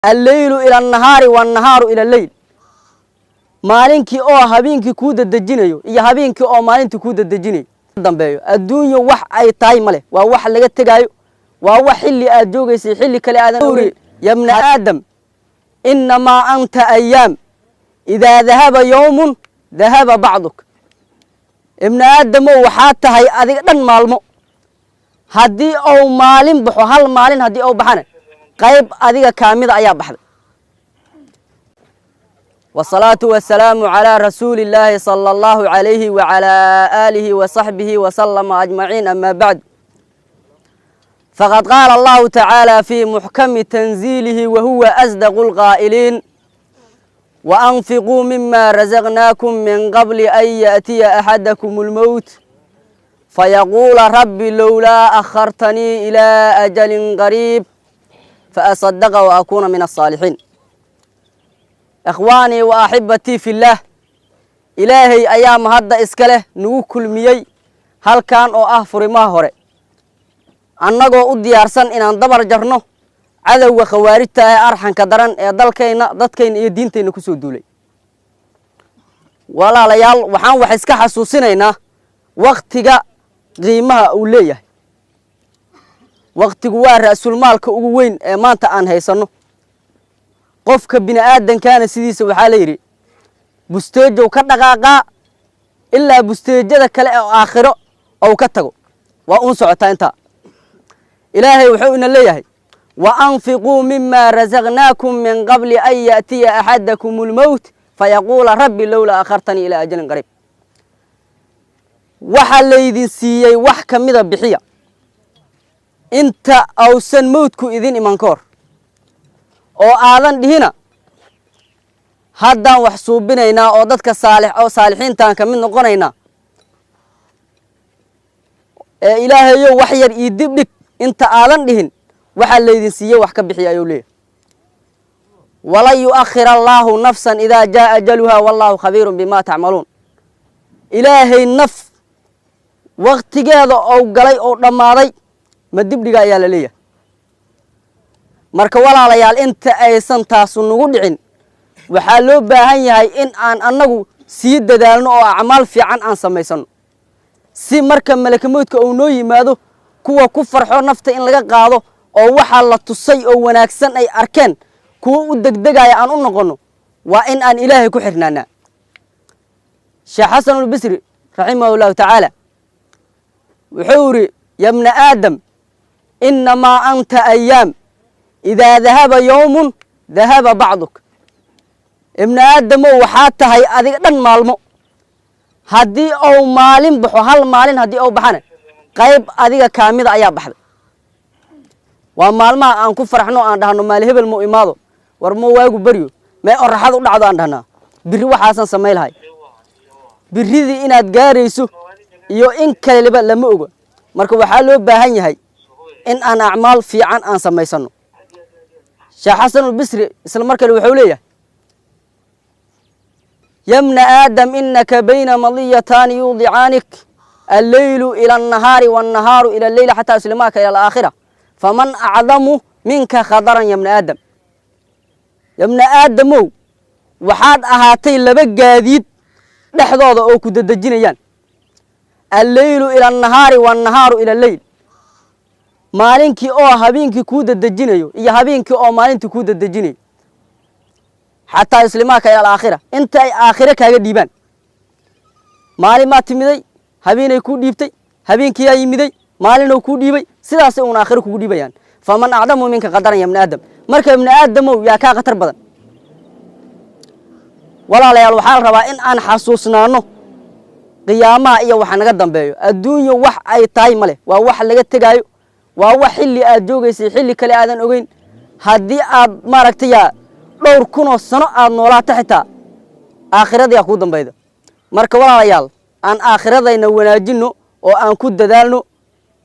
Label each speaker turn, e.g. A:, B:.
A: Alleylu ila annahaari wannahaaru ila alleyl. Maalinkii oo habeenkii kuu dadejinayo iyo habeenkii oo maalintii kuu dadejinayo dambeeyo. Adduunyo wax ay tahay male, waa wax laga tegaayo, waa wax xilli aad joogaysay xilli kale aadan ogeyn. Ya bna aadam, innamaa anta ayaam, idaa dahaba yowmun dahaba bacduk. Ibna aadamow, waxaa tahay adiga dhan maalmo. Haddii ou maalin baxo, hal maalin haddii ou baxana, qayb adiga kaamida ayaa baxday. Wasalaatu wasalaamu calaa rasuuli illaahi sala allahu calayhi wacalaa aalihi wasaxbihi wasalama ajmaciin. Amaa bacd, faqad qaala allahu tacaala fii muxkami tanziilihi wahuwa asdaqu lqaa'iliin: waanfiquu mima rasaqnaakum min qabli an yaأtiya axadakum اlmowt fayaquula rabbi lowlaa akhartanii ilaa ajalin qariib faasadaqa waakuuna min aلصaalixiin. Ikhwaanii wa axibatii fillaah, Ilaahay ayaa mahadda iska leh nagu kulmiyey halkan oo ah furimaha hore, annagoo u diyaarsan inaan dabar jarno cadowga khawaarijta ee arxanka daran ee dalkayna, dadkayna iyo diintayna ku soo duulay. Walaalayaal, waxaan wax iska xasuusinaynaa waktiga qiimaha uu leeyahay. Waktigu waa ra'sulmaalka ugu weyn ee maanta aan haysanno. Qofka bini aadankaana sidiisa waxaa la yidhi busteejow ka dhaqaaqaa ilaa busteejada kale oo aakhiro ou ka tago, waa uun socotaa intaa. Ilaahay wuxuu ina leeyahay: wa anfiquu mima rasaqnaakum min qabli an yaأtiya axadakum اlmowt fayaquula rabbi lowlaa akhartanii ilaa ajalin qariib. Waxaa laydin siiyey wax ka mida bixiya inta ausan mowdku idin iman ka hor, oo aadan dhihina haddaan wax suubinaynaa oo dadka saalix oo saalixiintaan ka mid noqonaynaa ee Ilaahayow wax yar ii dib dhig. Inta aadan dhihin waxaa laydin siiyey wax ka bixiya ayuu leeyahay. Walan yu'akhir allaahu nafsan idaa jaa ajaluhaa wallaahu khabiirun bimaa tacmaluun. Ilaahay naf waktigeeda ou galay oo dhammaaday ma dibdhiga ayaa la leeyahay. Marka walaalayaal, inta aysan taasu nagu dhicin, waxaa loo baahan yahay in aan annagu sii dadaalno oo acmaal fiican aan samaysano, si marka malakamowdka uu noo yimaado kuwa ku farxo nafta in laga qaado oo waxaa la tusay oo wanaagsan ay arkeen kuwa u degdegaya aan u noqonno. Waa in aan Ilaahay ku xirnaanaa. Sheekh Xasanulbisri raximahu llahu tacaala wuxuu yidhi: ya bna aadam, innamaa anta ayaam, idaa dahaba yowmun dahaba bacduk. Ibna aadamow, waxaa tahay adiga dhan maalmo. Haddii ou maalin baxo, hal maalin haddii ou baxana, qayb adiga kaamida ayaa baxday. Waa maalmaha aan ku faraxno, aan dhahno maali hebel mau imaado, war ma waagu beryo mee oraxad u dhacdo, aan dhahnaa birri waxaasan samay lahay. Birridii inaad gaarayso iyo in kaleba lama oga. Marka waxaa loo baahan yahay in aan acmaal fiican aan samaysano. Sheekh Xasanulbisri isla mar kale wuxuu leeyahay: ya bna aadam, inaka bayna madiyataani yuudicaanik, alleylu ila annahaari wannahaaru ila alleyli xataa yuslimaaka ila alaakhira, faman acdamu minka khadaran ya bna aadam? Ya bna aadamow, waxaad ahaatay laba gaadiid dhexdooda oo ku dedejinayaan: alleylu ila annahaari wannahaaru ila alleyl. Maalinkii oo habeenkii kuu dedejinayo iyo habeenkii oo maalintii kuu dedejinayo, xataa yuslimaaka ila alaakhira, inta ay aakhire kaaga dhiibaan. Maalin maa timiday, habeenay kuu dhiibtay, habeenkiyaa yimiday, maalinuu kuu dhiibay, sidaasay uun aakhire kugu dhiibayaan. Faman acdamu minka qadaran ya bna aadam? Marka ibna aadamow, yaa kaa khatar badan? Walaalayaal, waxaa la rabaa in aan xasuusnaano qiyaamaha iyo waxa naga dambeeyo. Adduunyo wax ay tahay male, waa wax laga tegaayo, waa wax xilli aad joogaysay xilli kale aadan ogeyn. Haddii aad maaragtaya dhowr kunoo sano aad noolaato, xitaa aakhiradayaa kuu dambayda. Marka walaalayaal, aan aakhiradayna wanaajinno oo aan ku dadaalno.